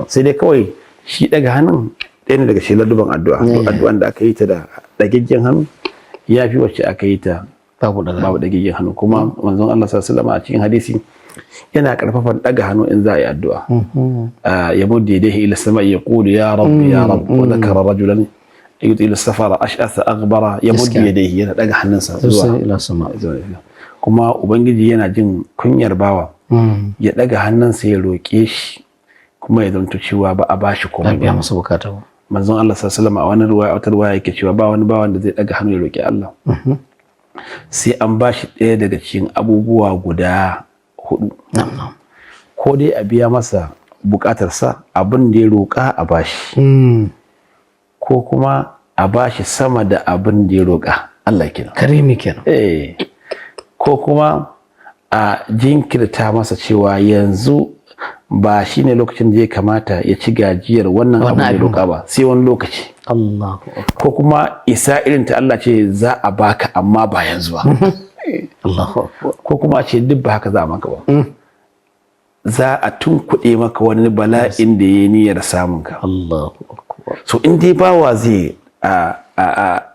Sai dai kawai shi daga hannun ɗaya ne daga cikin ladduban addu'a. Addu'an da aka yi ta da ɗagaggen hannu ya fi wacce aka yi ta babu daga babu ɗagaggen hannu. Kuma manzon Allah sallallahu alaihi wasallam a cikin hadisi yana karfafan ɗaga hannu in za a yi addu'a. يمد يديه إلى السماء يقول يا رب يا رب، وذكر رجلا يطيل السفر أشعث أغبر يمد يديه، yana ɗaga hannunsa sosai zuwa ila sama. Kuma Ubangiji yana jin kunyar bawa ya ɗaga hannunsa ya roƙe shi kuma ya zanto cewa ba a bashi ba komai biya ba. Masa bukata ba. Manzon Allah sallallahu alaihi wasallam a wani ruwaya, wata ruwaya, yake cewa ba wani bawan da zai ɗaga hannu ya roƙi Allah sai an bashi ɗaya daga cikin abubuwa guda hudu: na'am na'am ko dai a biya masa bukatarsa, abin da ya roƙa a bashi, ko kuma a bashi sama da abin da ya roƙa, Allah kenan. Karimi kenan. Eh, ko kuma a jinkirta masa cewa yanzu ba shine lokacin da ya kamata ya ci gajiyar wannan abin Wannan da ya abin. roƙa ba, sai wani lokaci. Allahu akbar. Ko kuma isa irin ta Allah ce za a baka amma ba yanzu ba. Allahu akbar. Ko kuma a ce duk ba haka za a maka ba, za a tunkuɗe maka wani bala'in da ya yi niyyar samun ka. Allahu akbar. So in dai bawa zai a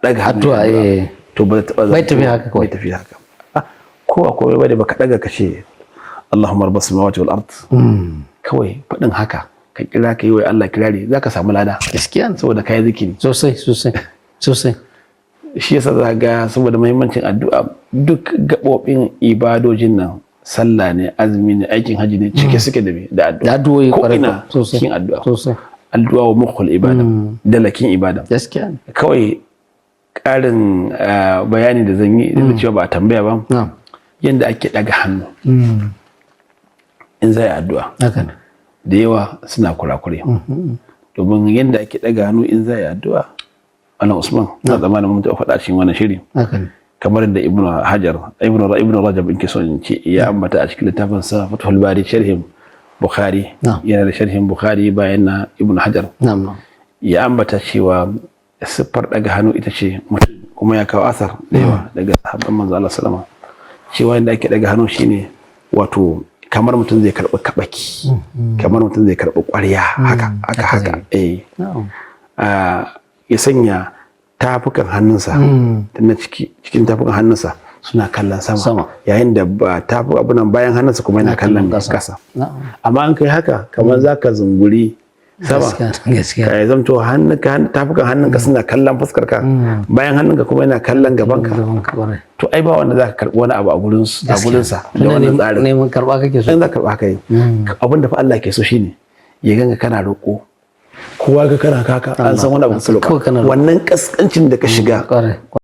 daga hannu Addu'a, ya eh. to ba taɓa Bai tafi haka kawai. Bai tafi haka. Ko akwai bai da baka daga ka ce اللهم رب السماوات والأرض, kawai faɗin haka ka kira ka yi wa Allah kirari, zaka samu lada. Gaskiya ne. Saboda kai zikiri. Sosai sosai sosai. Shi yasa za ga saboda muhimmancin addu'a, duk gaɓoɓin ibadojin nan, sallah ne, azumi ne, aikin haji ne, cike suke da me? Da addu'a. Da addu'o'i. Ko Kwarai ina kuwa, sosai. cikin addu'a. Addu'a wa مخ العبادة, dalakin ibada. Gaskiya ne. Kawai ƙarin bayani da zan yi, da cewa ba a tambaya ba, yadda ake ɗaga hannu in za a yi addu'a, haka ne da yawa suna kurakure, domin yadda ake ɗaga hannu in za a yi addu'a, wannan Usman, na zamanin mun taɓa faɗa cikin wannan shiri, haka ne kamar da Ibnu Hajar, Ibnu Rajab in ke son in ce, ya ambata a cikin littafin sa Fathul Bari, sharhin Bukhari. Yana da sharhin Bukhari bayan na Ibnu Hajar. Na'am na'am Ya ambata cewa siffar daga hannu ita ce mutum, kuma ya kawo asar da yawa daga sahabban manzo Allah sallama, cewa inda ake daga hannu shine wato kamar mutum zai karɓi kabaki, kamar mutum zai karɓi ƙwarya, haka haka haka, eh. Ya sanya tafukan hannunsa na ciki, cikin tafukan hannunsa suna kallon sama, Sama. Yayin da ba tafi abunan bayan hannunsa kuma yana kallon kasa. kasa. Amma an kai haka kamar zaka zunguri sama, Gaskiya gaskiya. Ka zamto hannunka, tafukan hannunka suna kallon fuskar ka, bayan hannunka kuma yana kallon gaban ka. Gaban ka, kwarai. To ai ba wanda zaka karbi wani abu a gurin sa da Tunda wannan tsarin. Neman karba kake so. In za ka karba haka yi, abin da fa Allah ke so shine ya ganga kana roƙo, kowa ga kana kaka, an san wani abu ka Kawai kana roƙa, roƙo. wannan kaskancin da ka shiga. Kwarai.